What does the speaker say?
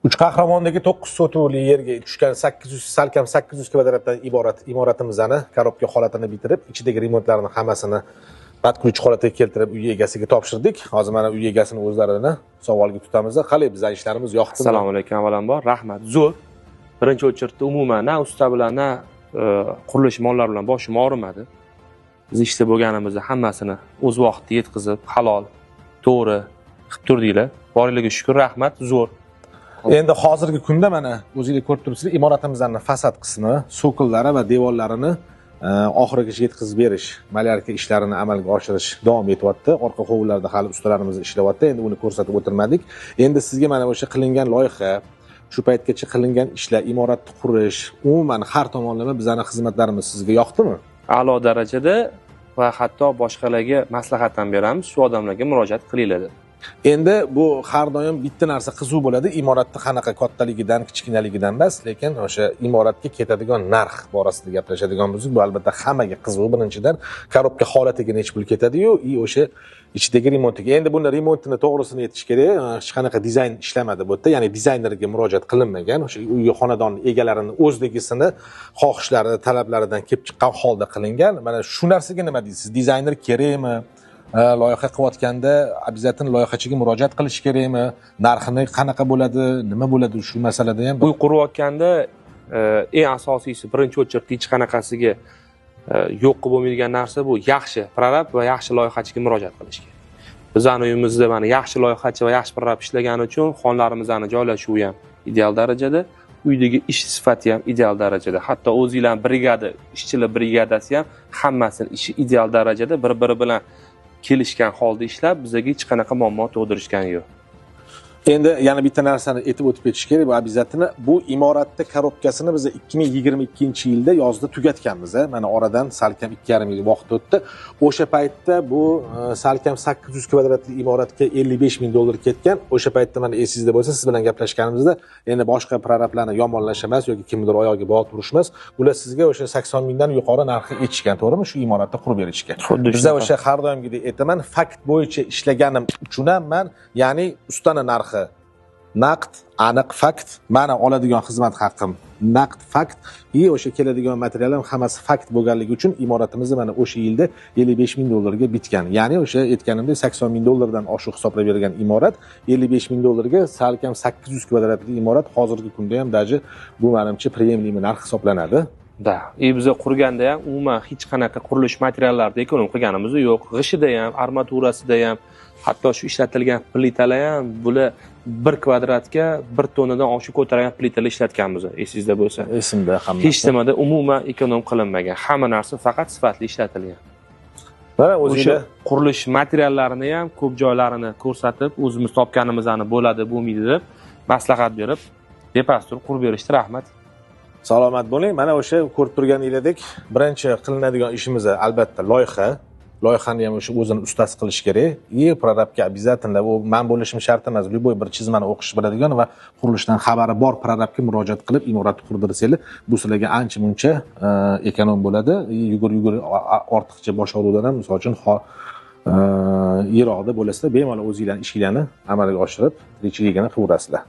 Uch Qahramondagi 9 sotuvli yerga tushgan 800, salkam 800 kvadratdan iborat imoratimizni korobka holatini bitirib, ichidagi remontlarni hammasini под ключ holatiga keltirib uy egasiga topshirdik. Hozir mana uy egasini o'zlarini savolga tutamiz. Qalay, bizning ishlarimiz yoqdimi? Assalomu alaykum avvalambor, rahmat. Zo'r. Birinchi очередь umuman na usta bilan, na qurilish mollari bilan boshim og'rimadi. Biz ishda bo'lganimizda hammasini o'z vaqtida yetkazib, halol, to'g'ri qilib turdinglar. Borligiga shukr, rahmat, zo'r. Endi hozirgi kunda mana o'zingiz ko'rib turibsizlar, imoratimizning fasad qismi, so'killari va devorlarini oxirigacha yetkazib berish, malyarka ishlarini amalga oshirish davom etyapti. Orqa hovlilarda hali ustalarimiz ishlayapti. Endi uni ko'rsatib o'tirmadik. Endi sizga mana o'sha qilingan loyiha, shu paytgacha qilingan ishlar, imoratni qurish, umuman har tomonlama bizning xizmatlarimiz sizga yoqdimi? A'lo darajada va hatto boshqalarga maslahat ham beramiz, shu odamlarga murojaat qilinglar deb. Endi bu har doim bitta narsa qiziq bo'ladi, imoratni qanaqa kattaligidan, kichkinaligidan emas, lekin o'sha imoratga ketadigan narx borasida gaplashadigan bo'lsak, bu albatta hammaga qiziq. Birinchidan, korobka holatiga necha pul ketadi-yu, i o'sha ichidagi remontiga. Endi buni remontini to'g'risini aytish kerak, hech qanaqa dizayn ishlamadi bu yerda, ya'ni dizaynerga murojaat qilinmagan, o'sha uy xonadon egalarini o'zligisini xohishlari, talablaridan kelib chiqqan holda qilingan. Mana shu narsaga nima deysiz? Dizayner kerakmi? Loyiha qilayotganda обязательно loyihachiga murojaat qilish kerakmi? Narxini qanaqa bo'ladi, nima bo'ladi shu masalada ham? Uy qurayotganda eng asosiysi, birinchi очередь hech qanaqasiga yo'q qilib bo'lmaydigan narsa bu yaxshi prorab va yaxshi loyihachiga murojaat qilish kerak. Bizning uyimizda mana yaxshi loyihachi va yaxshi prorab ishlagani uchun xonlarimizni joylashuvi ham ideal darajada, uydagi ish sifati ham ideal darajada. Hatto o'zinglar brigada, ishchilar brigadasi ham hammasini ishi ideal darajada, bir-biri bilan kelishgan holda ishlab, bizga hech qanaqa muammo tug'dirishgani yo'q. Endi yana bitta narsani aytib o'tib ketish kerak, bu обязательно bu imoratda korobkasini biz 2022-yilda yozda tugatganmiz. Mana oradan salkam 2,5 yil vaqt o'tdi. O'sha paytda bu salkam 800 kvadratli imoratga 55 ming dollar ketgan. O'sha paytda mana esingizda bo'lsa, siz bilan gaplashganimizda endi boshqa prorablarni yomonlash emas yoki kimnidir oyog'iga bolta urish emas, ular sizga o'sha 80 mingdan yuqori narxi aytishgan, to'g'rimi? Shu imoratni qurib berishga. Xuddi Bizda shunaqa. o'sha har doimgidek aytaman, fakt bo'yicha ishlaganim uchun ham man, ya'ni ustani narxi naqd, aniq fakt, mani oladigan xizmat haqim naqd fakt, и o'sha keladigan material ham hammasi fakt bo'lganligi uchun imoratimizni mana o'sha yilda 55 ming dollarga bitgan. Ya'ni o'sha aytganimdek 80 ming dollardan oshiq hisoblab bergan imorat 55 ming dollarga salkam 800 kvadratli imorat hozirgi kunda ham даже bu menimcha приемлемый narx hisoblanadi. Да, и biz qurganda ham umuman hech qanaqa qurilish materiallarida ekonom qilganimiz yo'q. G'ishida ham, armaturasida ham, hatto shu ishlatilgan plitalar ham bular 1 kvadratga 1 tonnadan oshiq ko'targan plitalar ishlatganmiz, esingizda bo'lsa. Esimda hammasi. Hech nimada umuman ekonom qilinmagan. Hamma narsa faqat sifatli ishlatilgan. Mana O'sha o'zinglar qurilish materiallarini ham ko'p joylarini ko'rsatib, o'zimiz topganimizni bo'ladi, bo'lmaydi deb maslahat berib, bepastur qurib berishdi, rahmat. Salomat bo'ling. Mana o'sha ko'rib turganingizdek, birinchi qilinadigan ishimiz albatta loyiha. Loyihani ham o'sha o'zini ustasi qilish kerak. И prorabga обязательно, u man bo'lishim shart emas, любой bir chizmani o'qish biladigan va qurilishdan xabari bor prorabga murojaat qilib imoratni qurdirsanglar, bu sizlarga ancha muncha ekonom bo'ladi. И yugur-yugur ortiqcha bosh og'ruvdan ham misol uchun yiroqda bo'lasizlar, bemalol o'zinglarning ishinglarni amalga oshirib, tirikchiligini qilaverasizlar.